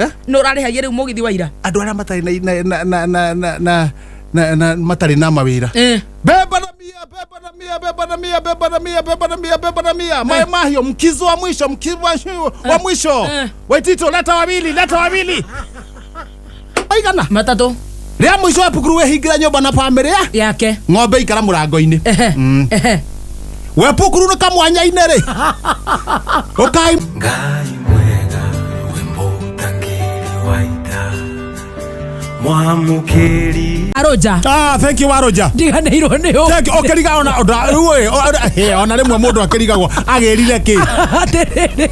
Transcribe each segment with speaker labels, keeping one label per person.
Speaker 1: Eh?
Speaker 2: Nĩ ũrarĩhagia rĩu mũgithi wa ira?
Speaker 1: Andũ arĩa matarĩ na na na na na na na na matarĩ na mawĩra. Beba na mia, beba na mia, beba na mia, beba na mia, beba na mia, beba na mia. Maĩ mahiũ, mkizo wa mwisho, mkizo wa mwisho. Waitito, leta wawili, leta wawili. Aigana.
Speaker 2: Matatũ.
Speaker 1: Rĩa mũico wepukuru wehingĩra nyũmba na bamĩrĩ ya
Speaker 2: yake.
Speaker 1: Ng'ombe ikara mũrango-inĩ.
Speaker 2: Ehe.
Speaker 1: Wepukuru nĩ kamwanya-inĩ rĩ. Ũkai.
Speaker 3: Ngai mwega wĩ mũtangĩri wa ita mwamũkĩri.
Speaker 2: Aroja.
Speaker 1: Ah, thank you, Waroja.
Speaker 2: Ndiganĩirwo nĩ ũ.
Speaker 1: Thank you. Ũkĩriga ona ũndũ rĩu ĩ, ona rĩmwe mũndũ akĩrigagwo agĩrire kĩ.
Speaker 2: Atĩrĩrĩ.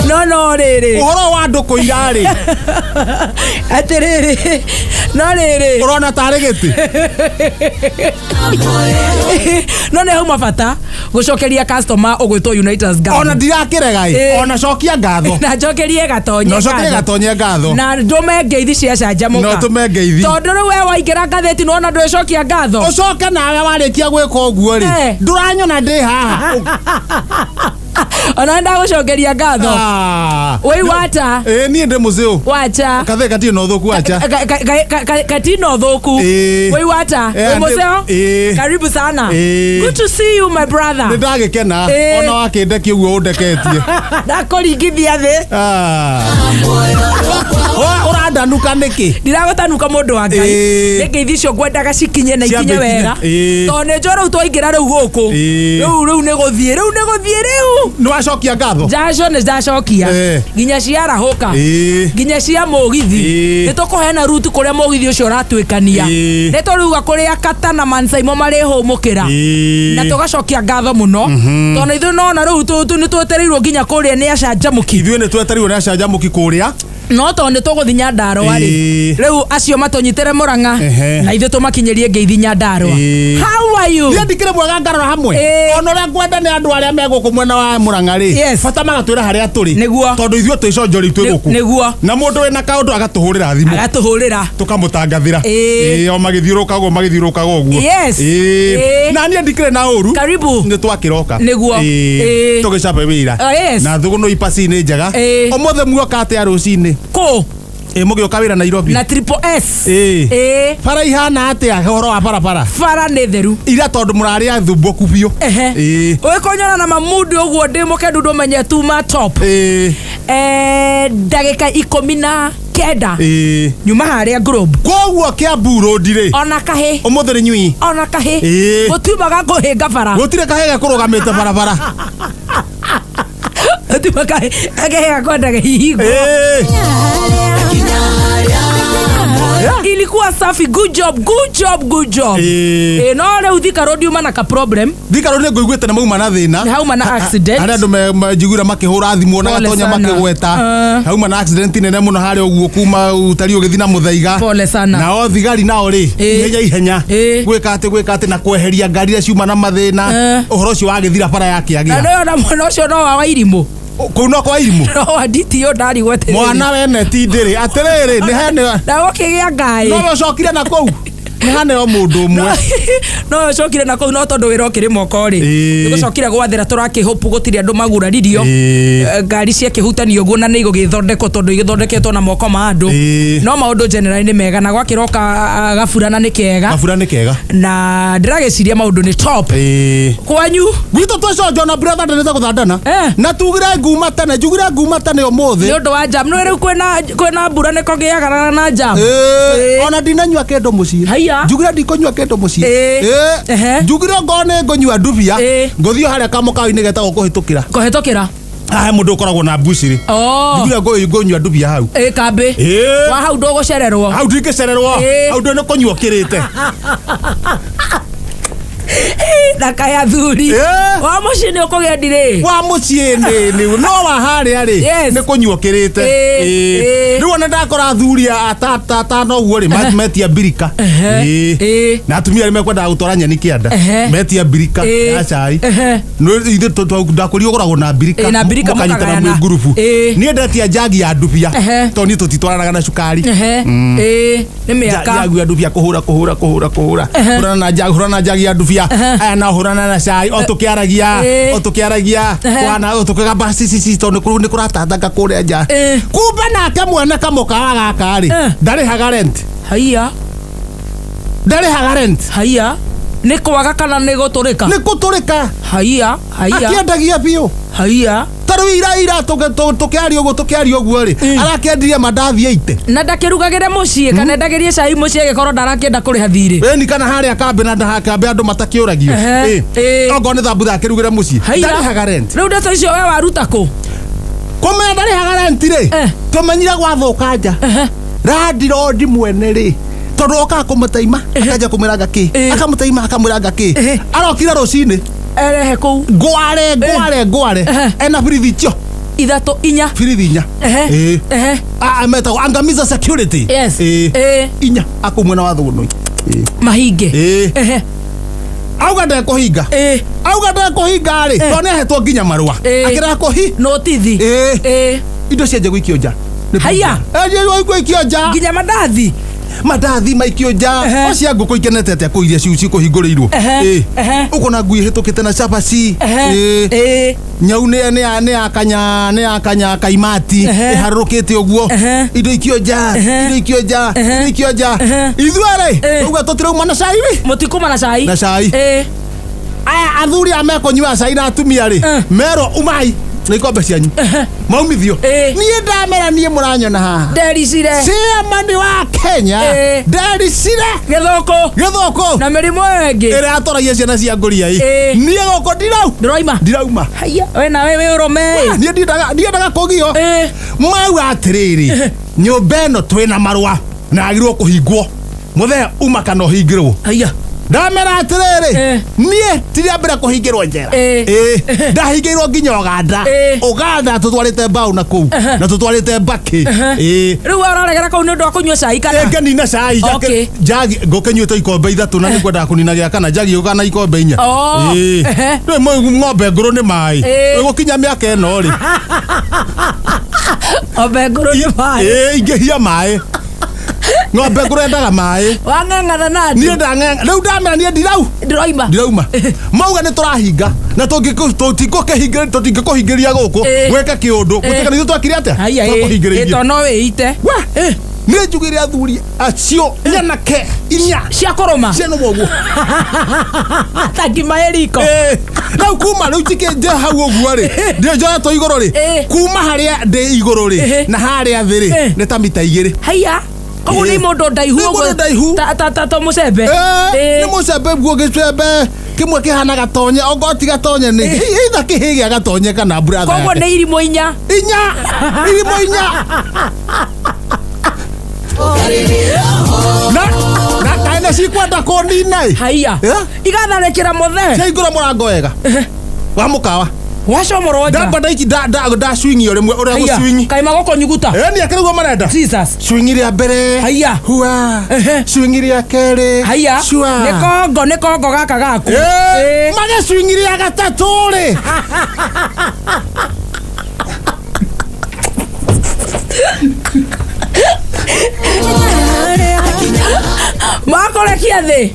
Speaker 2: No rĩrĩ.
Speaker 1: Ũhoro wa andũ kũira rĩ,
Speaker 2: Atĩrĩrĩ. No rĩrĩ.
Speaker 1: Ũrona tarĩ gĩtĩ.
Speaker 2: No nĩ hauma bata gũcokeria customer ũgwĩtwo Unitas ngatho.
Speaker 1: Ona ndirakĩrega ĩ. Ona cokia ngatho.
Speaker 2: Na njokerie Gatonye.
Speaker 1: Na ũcokerie
Speaker 2: ngatho.
Speaker 1: Gatonye ngatho.
Speaker 2: Na ndũme ngeithi cia canjamũka.
Speaker 1: Na ũtũme ngeithi.
Speaker 2: Tondũ rĩu we waingĩra ngathĩti nĩwona ndwĩcokia ngatho.
Speaker 1: Ũcoke nawe warĩkia gwĩka ũguo rĩ. Ndũranyona ndĩ haha.
Speaker 2: Ona ndagũcokeria ngatho.
Speaker 1: Ah.
Speaker 2: Wĩ wata.
Speaker 1: Ĩ, niĩ ndĩ mũcĩũ.
Speaker 2: Wacha.
Speaker 1: Kathĩ gatirĩ na ũthũku acha.
Speaker 2: Katina ũthũku. Wĩ wata.
Speaker 1: Eh,
Speaker 2: Wĩ mũceo. Karibu sana. Good to see you, my brother.
Speaker 1: Nĩ ndagĩkena. Ona wakĩndekia ũguo ũndeketie.
Speaker 2: Ndakũringithia thĩ.
Speaker 1: Ah. Ũrandanuka nĩkĩ?
Speaker 2: Ndiragũtanuka mũndũ wa Ngai. Nĩ ngeithi icio ngwendaga cikinye na ikinye
Speaker 1: Ciambe ikinye.
Speaker 2: wega. Tondũ nĩ njũĩ rĩu twaingĩra rĩu gũkũ. Rĩu nĩ gũthiĩ. Rĩu nĩ gũthiĩ rĩu.
Speaker 1: Nĩ wacokia ngatho?
Speaker 2: Njaco nĩ ndacokia. Nginya ciarahũka. Nginya cia mũgithi. Nĩ tũkũheana ruti kũrĩa mũgithi ũcio ũratuĩkania. Nĩ tũriuga kũrĩa Kata na Mansaimo marĩhũmũkĩra. Na tũgacokia ngatho mũno. Tondũ ithuĩ nona rĩu nĩ twetereirwo nginya kũrĩa nĩ acanjamũki.
Speaker 1: Ithuĩ nĩ twetereirwo nĩ acanjamũki kũrĩa.
Speaker 2: No tondũ nĩ tũgũthiĩ Nyandarũa rĩ, rĩu acio matũnyitĩre Mũrang'a na ithuĩ tũmakinyĩrie ngeithi Nyandarũa. How are you?
Speaker 1: Niĩ ndikĩrĩ mwega ngarora hamwe. Ona ũrĩa ngwenda nĩ andũ arĩa me gũkũ mwena wa Mũrang'a rĩ, bata magatwĩra harĩa tũrĩ.
Speaker 2: Nĩguo.
Speaker 1: Tondũ ithuĩ twĩ conjori twĩ gũkũ.
Speaker 2: Nĩguo.
Speaker 1: Na mũndũ wĩna kaũndũ agatũhũrĩra thimũ.
Speaker 2: Agatũhũrĩra.
Speaker 1: Tũkamũtangathĩra. Ĩĩ, o magĩthiũrũrũkaga ũguo magĩthiũrũrũkaga ũguo. Na niĩ ndikĩrĩ na ũru.
Speaker 2: Karibu.
Speaker 1: Nĩ twakĩroka.
Speaker 2: Nĩguo.
Speaker 1: Tũgĩcabe wĩra.
Speaker 2: Oh, yes.
Speaker 1: Na thũgũnũ ipaci nĩ njega. Ũmũthĩ muoka atĩa rũcinĩ?
Speaker 2: Kũ?
Speaker 1: Ĩ, mũgĩũka wĩra Nairobi.
Speaker 2: Na Triple S.
Speaker 1: Bara ihana atĩa ũhoro wa barabara?
Speaker 2: Bara nĩ theru.
Speaker 1: Ira tondũ mũrarĩ athumbũku biũ.
Speaker 2: Ũgĩkonyora na mamundu ũguo ndĩ mũkendu ndũmenye tuma top. Ndagĩka 19. Nyuma harĩa Globe.
Speaker 1: Koguo Kiambu Road rĩ.
Speaker 2: Ona kahĩ.
Speaker 1: Ũmũthĩ nĩ nyui.
Speaker 2: Ona kahĩ. Gũtiumaga kũhĩnga bara.
Speaker 1: Gũtirĩ kahĩ gakũrũgamĩte barabara.
Speaker 2: Gũtiumaga kahĩ gakĩhĩ gakwendaga hihingwo. Ilikuwa safi. Good job, good job, good job. No rĩu Thika Road yuma na ka problem.
Speaker 1: Thika Road nĩ ngũiguĩte nĩ mauma na thĩna.
Speaker 2: Nĩ hauma na accident.
Speaker 1: Harĩa andũ njiguire makĩhũra thimũ na
Speaker 2: Pole
Speaker 1: Gatonya
Speaker 2: sana.
Speaker 1: makĩgweta. Hauma na accident nene mũno harĩa ũguo kuma utari ũgĩthiĩ na Mũthaiga.
Speaker 2: Pole sana.
Speaker 1: Nao thigari nao rĩ, ihenya ihenya. Gwĩka atĩ gwĩka atĩ na kweheria ngari iria ciuma na mathĩna. Ũhoro ũcio wagĩthira bara
Speaker 2: Na
Speaker 1: yakĩagĩra.
Speaker 2: nĩ ona mwana ũcio no wa Wairimũ.
Speaker 1: Kũu no kwa Irimũ.
Speaker 2: No wa DTO ndarigwo atĩrĩrĩ.
Speaker 1: Mwana wene ti ndĩrĩ. Atĩrĩrĩ, nĩ hene.
Speaker 2: Na gũkĩgĩa ngaĩ.
Speaker 1: No we ũcokire na kũu. Nĩ haneo mũndũ ũmwe.
Speaker 2: No ũcokire na kũu no tondũ wĩra ũkĩrĩ moko rĩ. Nĩgũcokire gwathera tũrakĩhopu gũtirĩ andũ maguraririo. Ngari ciakĩhutanio ũguo na nĩ igũgĩthondekwo tondũ igĩthondeketwo na moko ma andũ. No maũndũ generally nĩ mega na gwakĩroka gabura na nĩ kega.
Speaker 1: Gabura nĩ kega.
Speaker 2: Na ndĩragĩciria maũndũ nĩ top. Kwanyu?
Speaker 1: Gwitũ twĩconjo na mbura thandanĩte gũthandana. Na tugire nguma tene, njugire nguma tene ũmũthĩ.
Speaker 2: Nĩ ũndũ wa jam. Nĩ rĩu kwĩna mbura nĩ kũgĩaga na jam.
Speaker 1: Ona ndinanyua kĩndũ mũciĩ.
Speaker 2: Haiya.
Speaker 1: Njugire ndikũnyua kĩndũ mũciĩ. Njugire ongorwo nĩ ngũnyua ndubia, ngũthiĩ harĩa kamũkawa-inĩ getagwo kũhĩtũkĩra.
Speaker 2: Kũhĩtũkĩra.
Speaker 1: Haha he mũndũ ũkoragwo na mbucĩrĩ. Njugire ngũnyua ndubia hau.
Speaker 2: Ĩ kambĩ. Wa hau ndũgũcererwo.
Speaker 1: Hau ndingĩcererwo. Hau ndũ nĩ kũnyua ũkĩrĩte.
Speaker 2: Na kaya athuri. Wa mũciĩ nĩ ũkũgĩa ndirĩ.
Speaker 1: Wa mũciĩ nĩ no wa harĩa rĩ nĩ kũnyua ũkĩrĩte. Rĩu ona ndakora athuri atano ũguo rĩ metia mbirika. Na atumia arĩa mekwendaga gũtwara nyeni kĩanda metia mbirika ya cai. Ithuĩ ndakũria ũgũragwo na mbirika.
Speaker 2: Na mbirika
Speaker 1: mũkanyitana
Speaker 2: mũkagayana.
Speaker 1: mwĩ ngurubu. Niĩ ndetia njagi ya ndubia tondũ niĩ tũtitwaranaga na cukari.
Speaker 2: Nĩ mĩaka.
Speaker 1: Njagi ya ndubia kũhũra kũhũra kũhũra kũhũra. Hũrana na njagi hũrana na njagi ya ndubia. Aya aya no hũrana na cai o tũkĩaragia, o tũkĩaragia kwana o tũkĩgamba cici tondũ nĩ kũratatanga kũrĩa nja. Kumbe nake mwene kamũkawa gaka rĩ, ndarĩhaga rent.
Speaker 2: Haiya.
Speaker 1: Ndarĩhaga rent.
Speaker 2: Haiya, nĩ kwaga kana nĩ gũtũrĩka?
Speaker 1: Nĩ gũtũrĩka.
Speaker 2: Haiya, haiya.
Speaker 1: Akĩendagia biũ.
Speaker 2: Haiya.
Speaker 1: Ta rĩu ira tũkĩaria ũguo, tũkĩaria ũguo rĩ, arakĩendirie mandathi 80.
Speaker 2: Na ndakĩrugagĩre mũciĩ kana endagĩrie cai mũciĩ agĩkorwo ndarakĩenda kũrĩha thirĩ?
Speaker 1: Ĩni, kana harĩa kambĩ na kambĩ andũ matakĩũragio. Okorwo nĩ thambutha akĩrugĩre mũciĩ. Ndarĩhaga rent.
Speaker 2: Rĩu ndeto icio we waruta kũ?
Speaker 1: Kũmenya ndarĩhaga rent rĩ, tũmenyire gwathũka nja. Landirondi mwene rĩ, tondũ okaga kũmũteima, akanjia kũmwĩranga kĩ, akamũteima akamwĩranga kĩ, arokire rũcinĩ
Speaker 2: erehe kũu
Speaker 1: ngware ngware ngware ena birithi cio
Speaker 2: ithatũ inya,
Speaker 1: birithi inya, metagwo Angamiza Security.
Speaker 2: Yes.
Speaker 1: Inya akũ mwena wa Thũgũnũi
Speaker 2: mahinge.
Speaker 1: Auga ndekũhinga, auga ndekũhinga rĩ, tondũ nĩahetwo nginya marũa akĩrega kũhi
Speaker 2: notithi.
Speaker 1: Indo cianjia gũikio nja.
Speaker 2: Haiya.
Speaker 1: Gũikio nja
Speaker 2: nginya mandathi.
Speaker 1: Mandathi maikio nja. O cia ngũkũ ikenete atĩa kũu iria cikũhingũrĩirwo. Ũkona ngui ĩhĩtũkĩte na cabaci. Nyau nĩ ya kanya, nĩ ya kanya kaimati ĩharũrũkĩte ũguo. Indo ikio nja, indo ikio nja, indo ikio nja. Ithuĩ rĩ, uga tũtirauma na cai rĩ.
Speaker 2: Mũtikuma na cai.
Speaker 1: Na cai. Aya athuri aya mekũnyua cai na atumia rĩ, merwo umai na ikombe cianyu maumithio. Niĩ ndamera niĩ mũranyona haha
Speaker 2: ndericire
Speaker 1: chairman wa Kenya, ndericire
Speaker 2: gĩthũkũ
Speaker 1: gĩthũkũ
Speaker 2: na mĩrimũ ĩyo ĩngĩ
Speaker 1: ĩrĩa yatoragia ciana cia ngũria ĩ. Niĩ gũkũ ndirau
Speaker 2: ndĩroima
Speaker 1: ndirauma.
Speaker 2: Haiya, we nawe wĩ ũrũme.
Speaker 1: Niĩ ndiendaga kũgio. Mau atĩrĩrĩ, nyũmba ĩno twĩna marũa na yagĩrĩirwo kũhingwo mũthee uma kana ũhingĩrwo.
Speaker 2: Haiya.
Speaker 1: Ndamera atĩrĩrĩ, niĩ tirĩa mbere kũhingĩrwo njera, ndahingĩirwo nginya Ũganda. Ũganda tũtwarĩte mbaũ na kũu na tũtwarĩte mbakĩ.
Speaker 2: Rĩu we ũraregera kũu nĩ ũndũ wa kũnyua cai kana?
Speaker 1: Ngĩnina cai njagi ngũkĩnyuĩte ikombe ithatũ na nĩngwendaga kũnina gĩa kana njagi yũkaga na ikombe inya. Rĩu ng'ombe ngũrũ nĩ maĩ gũkinya mĩaka ĩno rĩ,
Speaker 2: Ng'ombe ngũrũ nĩ maĩ.
Speaker 1: Ingĩhia maĩ, ng'ombe ngũrũ endaga maĩ.
Speaker 2: Wang'eng'ana na andũ.
Speaker 1: Niĩ ndang'eng'a rĩu ndamera niĩ ndirau
Speaker 2: ndĩroima
Speaker 1: ndirauma. Mauga nĩ tũrahinga na tũtingĩkũhingĩria gũkũ gwĩka kĩũndũ gũtuĩka nĩ ithuĩ twakire atĩa twakũhingĩrĩirie.
Speaker 2: To no wĩite.
Speaker 1: We nĩ njugire athuri acio nyanake inya
Speaker 2: cia kũrũma
Speaker 1: cia nũma ũguo
Speaker 2: ta ngima ĩ riko.
Speaker 1: Rĩu kuma rĩu njikĩnje hau ũguo rĩ, njoetwo igũrũ rĩ, kuma harĩa ndĩ igũrũ rĩ na harĩa thĩ rĩ nĩ ta mita 2.
Speaker 2: Haiya. Koguo nĩ mũndũ ndaihu
Speaker 1: ũguo. Nĩ mũndũ ndaihu.
Speaker 2: Ta mũcembe.
Speaker 1: Nĩ mũcembe guo, gĩcembe kĩmwe kĩhana gatonye, okorwo ti gatonye nĩ either kĩhĩ gĩa gatonye kana brother.
Speaker 2: Koguo nĩ irimũ inya.
Speaker 1: Inya. Irimũ inya. Na kaĩ nĩ cikwenda kũnina ĩ.
Speaker 2: Haiya. Igatharĩkĩra mũthee.
Speaker 1: Ciahingũra mũrango wega wa mũkawa.
Speaker 2: Wacomorwo nja.
Speaker 1: Ndamba ndaiki ndacwingio rĩmwe ũrĩa gũcwingi.
Speaker 2: Kaĩ magũkũnyuguta.
Speaker 1: Nĩ akĩrĩguo marenda.
Speaker 2: Jesus.
Speaker 1: Swingi rĩa mbere.
Speaker 2: Haiya.
Speaker 1: Hua. Swingi rĩa kerĩ.
Speaker 2: Haiya.
Speaker 1: Shua.
Speaker 2: Nĩ kongo, nĩ kongo gaka gaku.
Speaker 1: Mage swingi rĩa gatatũ rĩ.
Speaker 2: Makũrekia thĩ.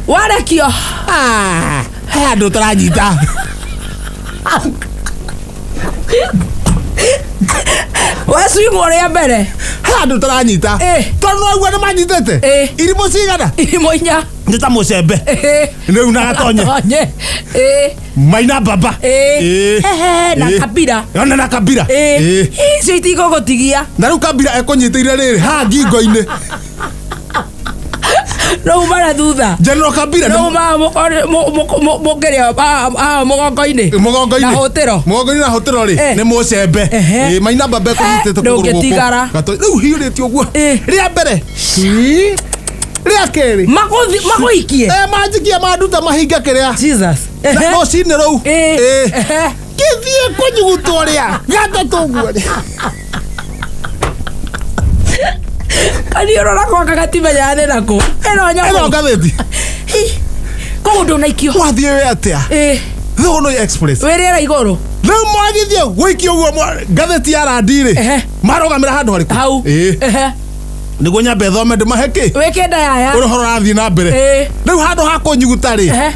Speaker 2: Warekio.
Speaker 1: He andũ tũranyita.
Speaker 2: Wacwingwo rĩa mbere.
Speaker 1: He andũ tũranyita. Tondũ no ũguo nĩ manyitĩte. Irimũ cigana?
Speaker 2: Irimũ inya.
Speaker 1: Nĩ ta mũcembe. Rĩu na gatonye. Maina baba.
Speaker 2: Na Kabira.
Speaker 1: Ona na Kabira.
Speaker 2: Icio itigũgũtigia.
Speaker 1: Na rĩu Kabira ekũnyitĩire rĩrĩ haha ngingo-inĩ.
Speaker 2: No umara thutha.
Speaker 1: General Kabira.
Speaker 2: No umara mũkĩrĩa mũgongo-inĩ.
Speaker 1: Mũgongo-inĩ.
Speaker 2: Na hũtĩro.
Speaker 1: Mũgongo-inĩ na hũtĩro rĩ nĩ mũcembe. Maina baba ekũnyitĩte kũgũrũ gũkũ.
Speaker 2: Ndũngĩtigara.
Speaker 1: Rĩu hiũrĩtie ũguo. Rĩa mbere. Rĩa kerĩ.
Speaker 2: Magũikie.
Speaker 1: Manjikie manduta mahinga kĩrĩa.
Speaker 2: Jesus.
Speaker 1: Na rũcinĩ rũu. Kĩthiĩ kũnyugutwo rĩa gatatũ ũguo rĩ.
Speaker 2: Kaniũrora gwaka gatimenyaga nĩ nakũ. Ĩno nyamũ.
Speaker 1: Ĩno ngathĩti.
Speaker 2: Koguo ndũnaikio.
Speaker 1: Wathiĩ wĩ atĩa? Thũgũnũi Express.
Speaker 2: Wĩ rĩera igũrũ.
Speaker 1: Rĩu mwagithie gũikia ũguo ngathĩti ya randi rĩ, marũgamĩra handũ harĩkũ?
Speaker 2: Hau.
Speaker 1: Ĩĩ. Nĩguo nyambe thome ndĩmahe kĩ
Speaker 2: Wĩke ndayaya.
Speaker 1: Ũrĩa ũhoro ũrathiĩ na mbere. Rĩu handũ ha kũnyuguta rĩ,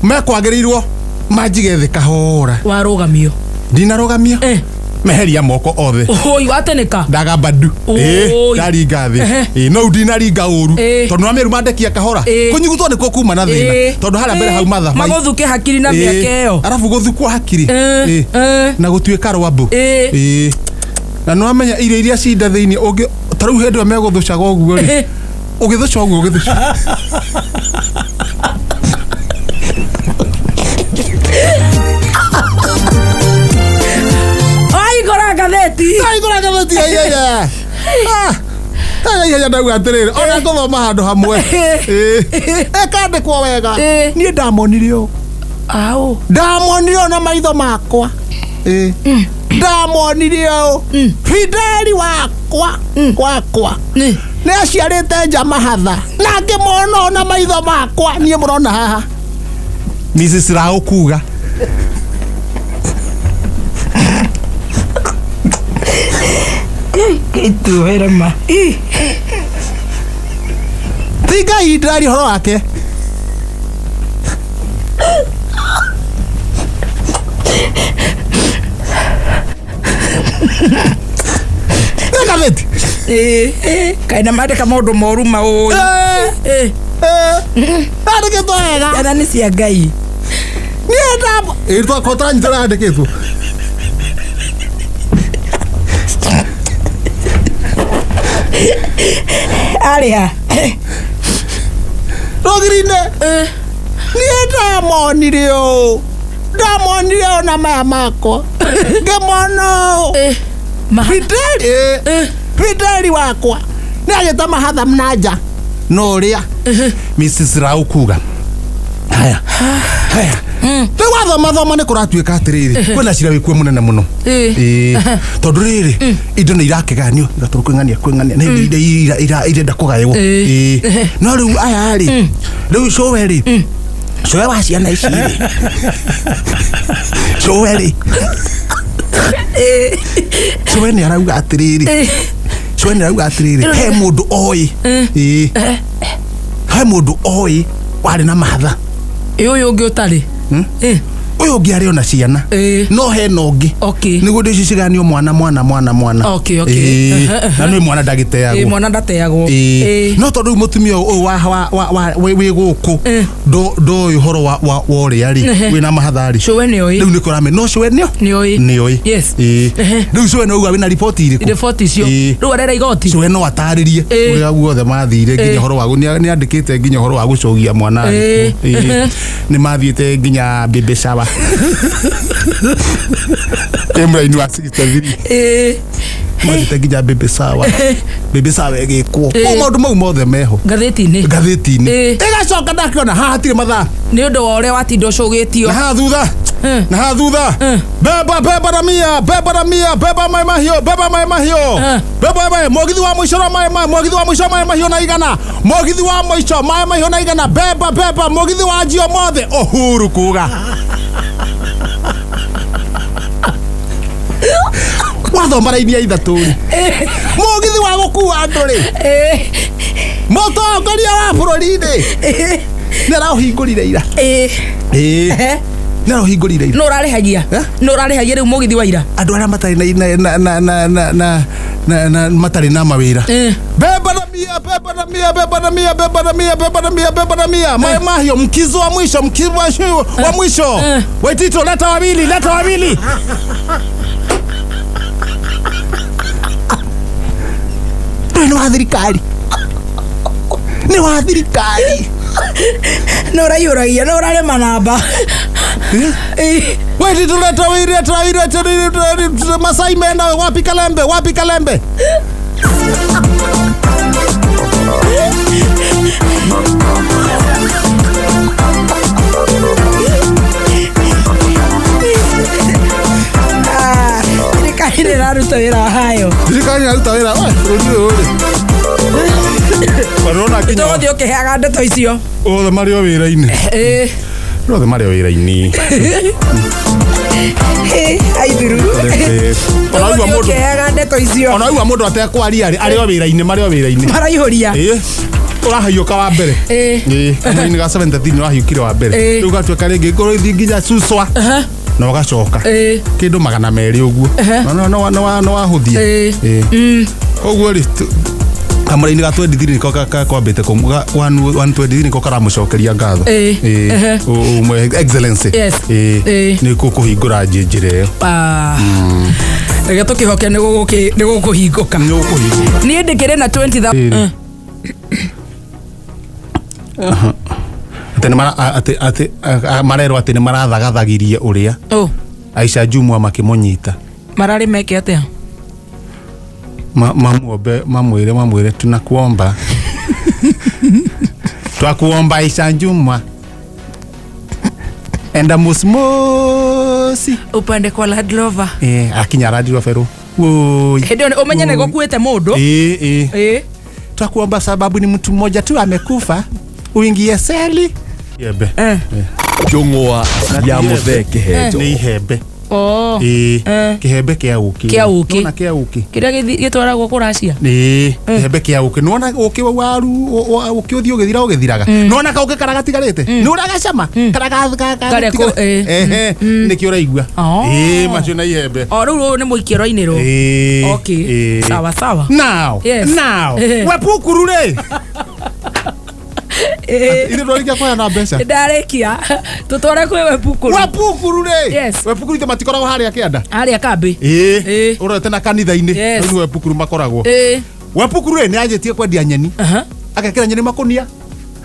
Speaker 1: mekwagĩrĩirwo manjige thĩ kahora.
Speaker 2: Warũgamio.
Speaker 1: Ndinarũgamio. Meheria moko othe.
Speaker 2: Oi, wateneka.
Speaker 1: Ndagamba ndu.
Speaker 2: Oi.
Speaker 1: Ĩĩ, ndaringa thĩ. Ĩĩ, no ndinaringa ũru. Tondũ nĩwamĩruma ndekia kahora. Kũnyugutwo nĩkuo kuma na thĩna. Tondũ harĩa mbere hauma thamai.
Speaker 2: Magũthuke hakiri na mĩaka ĩyo.
Speaker 1: Arabu gũthukwo hakiri. Na gũtuĩka rwambũ. Ĩĩ. Na nĩwamenya irio iria cinda thĩinĩ ũngĩ ta rĩu hĩndĩ ĩyo megũthũcaga ũguo rĩ. Ũgĩthũca ũguo ũgĩthũca.
Speaker 2: Waigũra ngathĩti.
Speaker 1: Waigũra ngathĩti ihenya. Ah, ihenya ndauga atĩrĩrĩ, ona ngũthoma handũ hamwe. Ĩĩ. Ĩkandĩkwo wega. Niĩ ndamonire ũũ.
Speaker 2: Au.
Speaker 1: Ndamonire ũũ na maitho makwa. Ĩĩ. Ndamonire ũũ. Fideli wakwa. Wakwa. Nĩ aciarĩte nja mahatha. Na ngĩmona ũũ na maitho makwa. Niĩ mũrona haha. Mrs. Rao kuga.
Speaker 2: Ituĩre ma.
Speaker 1: Ti Ngai ndĩraria ũhoro wake. Nĩ ngathĩti.
Speaker 2: Kaĩ na mandĩka maũndũ moru maũĩ.
Speaker 1: Yandĩkĩtwo wega.
Speaker 2: Ciana nĩ cia Ngai.
Speaker 1: Niĩ ndambo. Ĩĩ twakorwo tũranyita ũrĩa yandĩkĩtwo.
Speaker 2: Arĩ ha?
Speaker 1: Rũgiri-inĩ. Niĩ ndamonire ũũ. Ndamonire ũũ na maya makwa. Ngĩmona ũũ. Fideli. Fideli wakwa. Nĩ agĩta mahatha na nja. No ũrĩa. Mrs. Rao kuga. Haya. Haya. Rĩu wathoma thoma nĩ kũratuĩka atĩrĩrĩ, kwĩna cira wĩkuo mũnene mũno. Ĩĩ. Tondũ rĩrĩ, indo nĩ irakĩgayanio, igatwarwo kwĩng'ania kwĩng'ania, nĩ indo irenda kũgaywo. Ĩĩ. No rĩu aya rĩ, rĩu cũwe rĩ, cũwe wa ciana ici rĩ, cũwe rĩ, cũwe nĩ arauga atĩrĩrĩ, cũwe nĩ arauga atĩrĩrĩ, he mũndũ oĩ. Ĩĩ. He mũndũ oĩ warĩ na mahatha.
Speaker 2: Ĩ ũyũ ũngĩ ũtarĩ.
Speaker 1: Ũyũ ũngĩ arĩ ona ciana. No hena ũngĩ. Nĩguo indo ici ciganio mwana mwana mwana mwana. Ĩĩ. Na nĩ mwana ndagĩteagwo.
Speaker 2: Ĩĩ, mwana ndateagwo.
Speaker 1: Ĩĩ. No tondũ rĩu mũtumia ũyũ wa wĩ gũkũ ndoĩ ũhoro wa ũrĩa rĩ, wĩna mahatha rĩ.
Speaker 2: Cũwe nĩoĩ.
Speaker 1: Rĩu nĩkĩo ũramenya. No cũwe nĩo?
Speaker 2: Nĩoĩ.
Speaker 1: Nĩoĩ.
Speaker 2: Yes.
Speaker 1: Ĩĩ. Rĩu cũwe nĩauga wĩna riboti irĩkũ?
Speaker 2: Riboti icio.
Speaker 1: Ĩĩ.
Speaker 2: Rĩu arera igoti.
Speaker 1: Cũwe no atarĩrie ũrĩa guothe mathire nginya ũhoro wa nĩ andĩkĩte nginya ũhoro wa gũcũgia mwana. Ĩĩ. Nĩ mathiĩte nginya baby shower. Ĩ mũraini wa 63. Mathiĩte nginya baby shower. Baby shower ĩgĩkwo.
Speaker 2: Ĩĩ.
Speaker 1: O maũndũ mau mothe meho.
Speaker 2: Ngathĩti-inĩ.
Speaker 1: Ngathĩti-inĩ. Ĩgacoka ndakĩona haha hatirĩ mathaa.
Speaker 2: Nĩ ũndũ wa ũrĩa watinda ũcũgĩtio.
Speaker 1: Na haha thutha. Na haha thutha. Beba beba na mia, beba na mia, beba mai mahiũ, beba mai mahiũ. Beba mai mũgithi wa mũico na mai mai, mũgithi wa mũico mai mahiũ na igana. Mũgithi wa mũico mai mahiũ na igana. Beba beba mũgithi wa njio mothe. Uhuru kuga. Wathoma raini ya ithatũ rĩ. Mũgithi wa gũkua andũ rĩ. Mũtongoria wa bũrũri rĩ. Nĩ araũhingũrire ira. Ĩĩ. Nĩ araũhingũrire ira.
Speaker 2: Nũ ũrarĩhagia? Nũ ũrarĩhagia rĩu mũgithi wa ira?
Speaker 1: Andũ arĩa matarĩ na na na na na na na matarĩ na mawĩra. Beba na mia, beba na mia, beba na mia, beba na mia, beba na mia, beba na mia. Maĩ mahiũ, mkizo wa mwisho, mkizo wa mwisho. Waitito, leta wawili, leta wawili. Nĩ wa thirikari. Nĩ wa thirikari.
Speaker 2: Nĩ ũraiyũragia, nĩ ũrarĩma namba.
Speaker 1: Waitito, leta wawili, leta wawili, leta wawili. Masai mena, wapi Kalembe, wapi Kalembe?
Speaker 2: Thirikari nĩ ĩraruta wĩra wayo.
Speaker 1: Thirikari ĩraruta wĩra wa bũrũri ũyũ rĩ. Ũrona nginya
Speaker 2: Tũgũthiĩ ũkĩheaga ndeto icio.
Speaker 1: Othe marĩ o wĩra-inĩ.
Speaker 2: Ĩĩ.
Speaker 1: Othe marĩ o wĩra-inĩ.
Speaker 2: Aithuru.
Speaker 1: Ona waigua mũndũ
Speaker 2: Ũkeaga ndeto icio.
Speaker 1: Ona waigua mũndũ atekwaria rĩ, arĩ o wĩra-inĩ, marĩ o wĩra-inĩ.
Speaker 2: Maraihũria.
Speaker 1: Ĩĩ, ũrahiũka wa mbere.
Speaker 2: Ĩĩ.
Speaker 1: Ĩĩ, kamũinĩ ga 7:13 ũrahiũkire wa mbere.
Speaker 2: Ĩĩ.
Speaker 1: Rĩu gatuĩka rĩngĩ ngorwo ithiĩ nginya Suswa na ũgacoka
Speaker 2: Ĩĩ.
Speaker 1: kĩndũ 200 ũguo. No wahũthia.
Speaker 2: Ĩĩ.
Speaker 1: Ĩĩ. Koguo rĩ, kamũraini ga 23 nĩko kwambĩte 123 nĩko karamũcokeria ngatho.
Speaker 2: Ĩĩ.
Speaker 1: Ĩĩ.
Speaker 2: Ehe.
Speaker 1: Excellency.
Speaker 2: Yes.
Speaker 1: Ĩĩ.
Speaker 2: Ĩĩ.
Speaker 1: Nĩ kũhingũra njĩra ĩyo.
Speaker 2: Ah. Reke tũkĩhoke nĩ gũkũhingũka.
Speaker 1: Nĩ gũkũhingũka.
Speaker 2: Niĩ ndĩkĩrĩ na 20,000.
Speaker 1: Ĩĩ. Atĩ nĩ mara- a- atĩ atĩ marerwo atĩ nĩ marathagathagirie ũrĩa
Speaker 2: Oh,
Speaker 1: Aisha Jumwa makĩmũnyita.
Speaker 2: Mararĩ meke atĩa?
Speaker 1: Mamuombe, mamwĩre tunakuomba, twakuomba Aisha Jumwa, enda musmosi
Speaker 2: Upande kwa Land Rover.
Speaker 1: Eh, akinya Land Rover rũ woi.
Speaker 2: Hĩndĩ ĩyo ũmenye nĩ gũkuĩte mũndũ.
Speaker 1: Eh, eh.
Speaker 2: Ĩĩ.
Speaker 1: Twakuomba sababu ni mtu mmoja tu amekufa, uingie seli yembe.
Speaker 2: Eh.
Speaker 3: Njũng'wa ya Mũthee Kĩhenjo.
Speaker 1: Nĩ ihembe.
Speaker 2: Oh.
Speaker 1: Ĩĩ.
Speaker 2: Eh.
Speaker 1: Kĩhembe kĩa ũkĩ.
Speaker 2: Kĩa ũkĩ.
Speaker 1: Nĩwona kĩa ũkĩ?
Speaker 2: Kĩrĩa gĩtwaragwo kũracia.
Speaker 1: Ĩĩ, kĩhembe kĩa ũkĩ. Nĩwona ũkĩ wa waru, ũkĩ ũthiĩ ũgĩthira ũgĩthiraga. Nĩwona kaũkĩ karĩa gatigarĩte? Nĩ ũragacama? Karĩa
Speaker 2: Karĩa ĩĩ.
Speaker 1: Ehe, nĩkĩo ũraigua.
Speaker 2: Oh.
Speaker 1: Ĩĩ, macio na ihembe.
Speaker 2: O rĩu ũyũ nĩ mũikie ũrainĩrwo.
Speaker 1: Ĩĩ.
Speaker 2: Okay.
Speaker 1: Ĩĩ.
Speaker 2: Sawa sawa.
Speaker 1: Now,
Speaker 2: Yes.
Speaker 1: now,
Speaker 2: Eh.
Speaker 1: wepukuru rĩ.
Speaker 2: Ĩĩ.
Speaker 1: Ithe ndwarĩkia kũheana mbeca.
Speaker 2: Ndarĩkia. Tũtware kwĩ Wepukuru.
Speaker 1: Wepukuru rĩ.
Speaker 2: Yes.
Speaker 1: Wepukuru ithe matikoragwo harĩa kĩanda.
Speaker 2: Harĩa kambĩ.
Speaker 1: Ĩĩ.
Speaker 2: Ĩĩ.
Speaker 1: Ũrorete na kanitha-inĩ.
Speaker 2: Yes.
Speaker 1: Rĩu wepukuru makoragwo.
Speaker 2: Ĩĩ.
Speaker 1: Wepukuru rĩ, nĩ anjĩtie kwendia nyeni.
Speaker 2: Aha.
Speaker 1: Agekĩra nyeni makonia.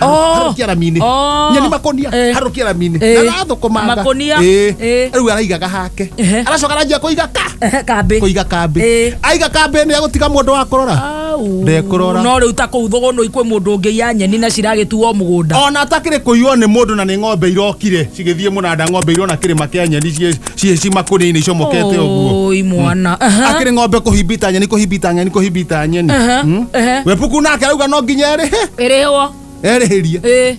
Speaker 2: Oh.
Speaker 1: Harũkia rami-inĩ.
Speaker 2: Oh.
Speaker 1: Nyeni makonia.
Speaker 2: Eh.
Speaker 1: Harũkia rami-inĩ.
Speaker 2: Eh.
Speaker 1: Na arathũkũmanga.
Speaker 2: Makonia.
Speaker 1: Ĩĩ.
Speaker 2: Eh.
Speaker 1: Rĩu araigaga hake.
Speaker 2: Ehe.
Speaker 1: Aracoka aranjia kũiga ka.
Speaker 2: Ehe, kambĩ.
Speaker 1: Kũiga kambĩ.
Speaker 2: Eh.
Speaker 1: Aiga kambĩ nĩ egũtiga mũndũ wa kũrora.
Speaker 2: Au.
Speaker 1: Ndekũrora.
Speaker 2: No rĩu ta kũu thũgũnũ kwĩ mũndũ ũngĩiya nyeni na ciragĩtuo mũgũnda.
Speaker 1: Ona atakĩrĩ kũiywo nĩ mũndũ na nĩ ng'ombe irokire cigĩthiĩ mũnanda, ng'ombe irona kĩrĩma kĩa nyeni ciĩ makũnia-inĩ icomokete ũguo.
Speaker 2: Oi mwana. Aha.
Speaker 1: Akĩrĩ ng'ombe kũhimbita nyeni, kũhimbita nyeni, kũhimbita nyeni.
Speaker 2: Aha. Ehe.
Speaker 1: Wepuku nake arauga no nginya erĩhe.
Speaker 2: Ĩrĩhwo.
Speaker 1: Erĩhĩrie.
Speaker 2: Ĩĩ.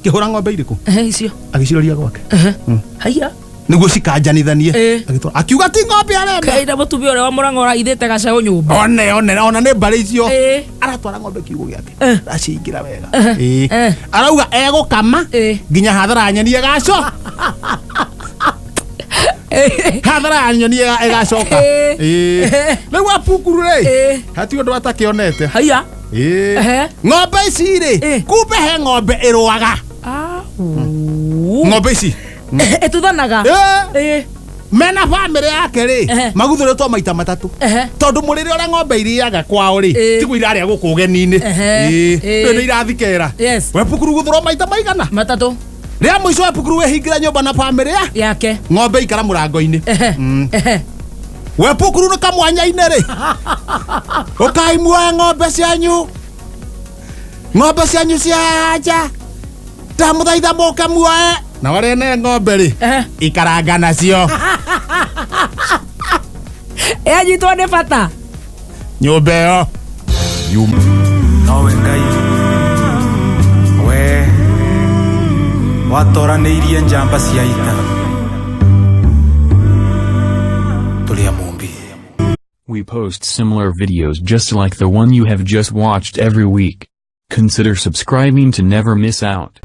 Speaker 1: Kĩhũra ng'ombe irĩkũ?
Speaker 2: Ehe, icio.
Speaker 1: Agĩciroria gwake.
Speaker 2: Ehe. Haiya.
Speaker 1: Nĩguo cikanjanithanie.
Speaker 2: Ĩĩ.
Speaker 1: Agĩtwara. Akiuga ti ng'ombe arenda.
Speaker 2: Kaida mũtumia ũrĩa wa Mũrang'a ũraithĩte gacaũ nyũmba.
Speaker 1: One one ona nĩ mbarĩ icio.
Speaker 2: Ĩĩ.
Speaker 1: Aratwara ng'ombe kiugũ gĩake.
Speaker 2: Eh.
Speaker 1: Aracingĩra wega.
Speaker 2: Eh.
Speaker 1: Ĩĩ.
Speaker 2: Eh.
Speaker 1: Arauga egũkama
Speaker 2: Ĩĩ.
Speaker 1: nginya hathara ya nyeni ĩgaco. Hathara ya nyeni ĩgacoka.
Speaker 2: Ĩĩ.
Speaker 1: Ĩĩ. Rĩu apukuru rĩ.
Speaker 2: Ĩĩ.
Speaker 1: Hati ũndũ atakĩonete.
Speaker 2: Haiya.
Speaker 1: Ĩĩ.
Speaker 2: Ehe.
Speaker 1: Ng'ombe ici rĩ,
Speaker 2: Ĩĩ.
Speaker 1: kumbe he ng'ombe ĩrũaga.
Speaker 2: Au.
Speaker 1: Ng'ombe ici.
Speaker 2: Ĩtuthanaga.
Speaker 1: Ĩĩ.
Speaker 2: Ĩĩ.
Speaker 1: Mena bamĩrĩ yake rĩ,
Speaker 2: Ehe.
Speaker 1: maguthũrĩtwo maita matatũ.
Speaker 2: Ehe.
Speaker 1: Tondũ mũrĩre ũrĩa ng'ombe irĩaga kwao rĩ,
Speaker 2: Ĩĩ.
Speaker 1: tiguo irarĩa gũkũ ũgeni-inĩ.
Speaker 2: Ehe.
Speaker 1: Ĩĩ.
Speaker 2: Ĩĩ.
Speaker 1: Rĩu nĩ irathikera.
Speaker 2: Yes.
Speaker 1: Wepukuru gũthũrwo maita maigana?
Speaker 2: Matatũ.
Speaker 1: Rĩa mũico wepukuru wehingĩra nyũmba na bamĩrĩ ya
Speaker 2: Yake.
Speaker 1: ng'ombe ikara mũrango-inĩ.
Speaker 2: Ehe. Ehe.
Speaker 1: Wepukuru nĩ kamwanya-inĩ rĩ, ũkai muoe ng'ombe cianyu, ng'ombe cianyu cia nja, ndamũthaitha mũke muoe. Na arĩa ne ng'ombe rĩ,
Speaker 2: Ehe.
Speaker 1: ikaranga nacio.
Speaker 2: Yanyitwo nĩ bata.
Speaker 1: Nyũmba ĩyo.
Speaker 3: Nowe Ngai we watoranĩirie njamba cia ita tũrĩ a Mũmbi.
Speaker 4: We post similar videos just like the one you have just watched every week. Consider subscribing to never miss out.